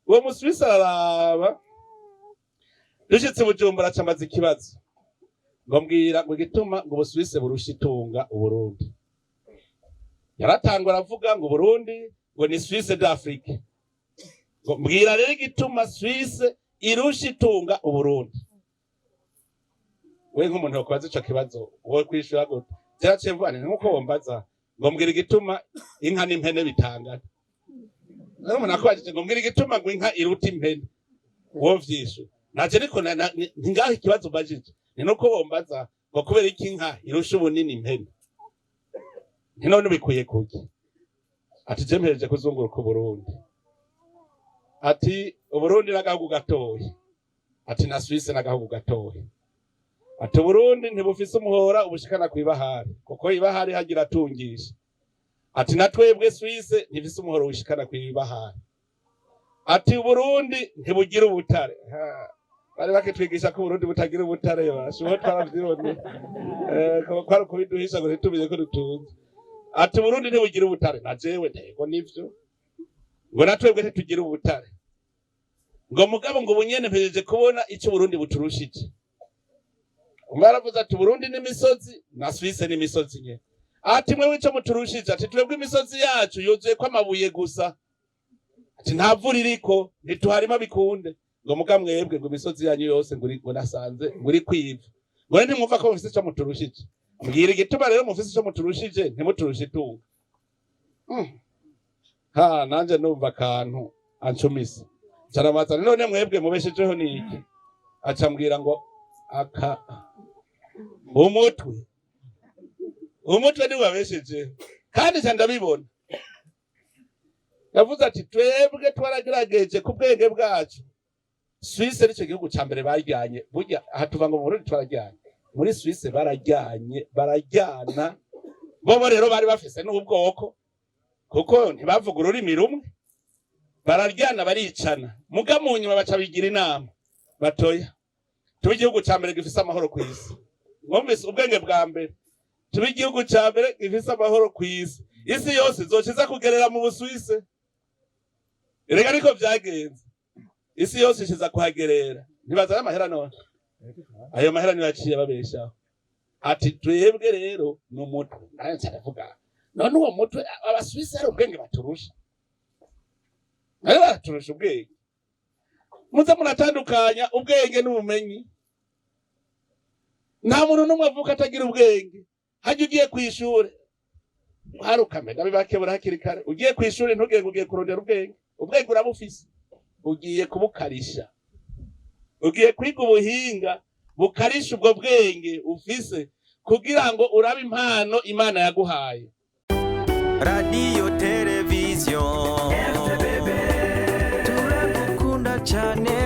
Uwo Musuwisi araraba, dushitse Bujumbura aca ambaza ikibazo ngo: "Mbwira," ngo, "igituma ngo Ubusuwisi burusha itunga Uburundi." Yaratangwa aravuga ngo Uburundi ngo ni Suisse d'Afrique. Ngo: "Mbwira rero igituma Suisse irusha itunga Uburundi." We nk'umuntu yokubaza ico kibazo, wo kwishura gute? Vyaciye mvuga nti: "Nkuko wombaza ngo mbwira igituma inka n'impene bitangana." Rero umuntu akubajije ngo: "Mbwira igituma ngo inka iruta impene," wo vyishura naje? Ariko ntingaho ikibazo umbajije ni nuko wombaza ngo kubera iki inka irusha ubunini impene. Nti: "None ubikuye kuki?" Ati: "Je mpereje kuzunguruka Uburundi." Ati: "Uburundi n'agahugu gatoyi." Ati: "Na Suisse n'agahugu gatoyi." Ati: "Uburundi ntibufise umuhora ubushikana kw'ibahari, kuko ibahari hagira atungisha." Ati: "Na twebwe Suisse ntifise umuhora ubushikana kw'ibahari." Ati: "Uburundi ntibugira ubutare." Ha, bari bakitwigisha ko Uburundi butagira ubutare. Basha uwo twaravyibonye. Ko kwari ukubiduhisha ngo ntitumenye ko dutunze. Ati: "Uburundi ntibugira ubutare." Na jewe ntego nivyo, ngo na twebwe ntitugira ubutare. Ngo mugabo ngo ubunyene mpejeje kubona ico Uburundi buturushije. Umwe aravuze ati: "Uburundi n'imisozi, na Suisse n'imisozi nyene." Ati: "Mwe ico muturushije," ati, "twebwe imisozi yacu yuzuyeko amabuye gusa." Ati: "Nta mvura iriko, ntituharima bikunde." Ngo muga mwebwe ngo imisozi yanyu yose ngo ngo nasanze ngo uri kwiva. Ngo rero ntimwumva ko mufise ico muturushije? Mbwira igituma rero mufise ico muturushije, ntimuturushe itunga. Ha, nanje numva akantu ancumise, nca: "None mwebwe mubeshejeho niki?" Aca ambwira ngo aka umutwe, umutwe niwe wabeshejeho. Kandi nca ndabibona. Yavuze ati: "Twebwe twaragerageje ku bwenge bwacu." Suisse nicyo gihugu ca mbere baryanye. Burya aha tuva ngo mu Burundi twarajyanye, muri Suisse barajyanye, barajyana. Bobo rero bari bafise n'ubwoko, kuko ntibavuga ururimi rumwe, bararyana, baricana. Muga mu nyuma baca bigira inama batoya: "Tube igihugu ca mbere gifise amahoro ku isi." Mwumvise ubwenge bwa mbere: tube igihugu ca mbere gifise amahoro ku isi, isi yose izoca iza kugerera mu Busuwise. Erega niko vyagenze, isi yose ishiza kuhagerera. Ntibazana amahera? None ayo mahera niyo yaciye babeshaho. Ati: "Twebwe rero ni umutwe." Nawe nca ndavuga: none uwo mutwe, Abasuwisi hari ubwenge baturusha? Nayo baraturusha ubwenge. Muze muratandukanya ubwenge n'ubumenyi. Nta muntu n'umwe avuka atagira ubwenge. Hajya ugiye kw'ishure, harukame ndabibakebura hakiri kare: ugiye kw'ishure, ntugenge ugiye kurondera ubwenge. Ubwenge urabufise, ugiye kubukarisha, ugiye kwiga ubuhinga bukarisha ubwo bwenge ufise kugira ngo urabe impano Imana yaguhaye. Radiyo, televiziyo, turagukunda cyane.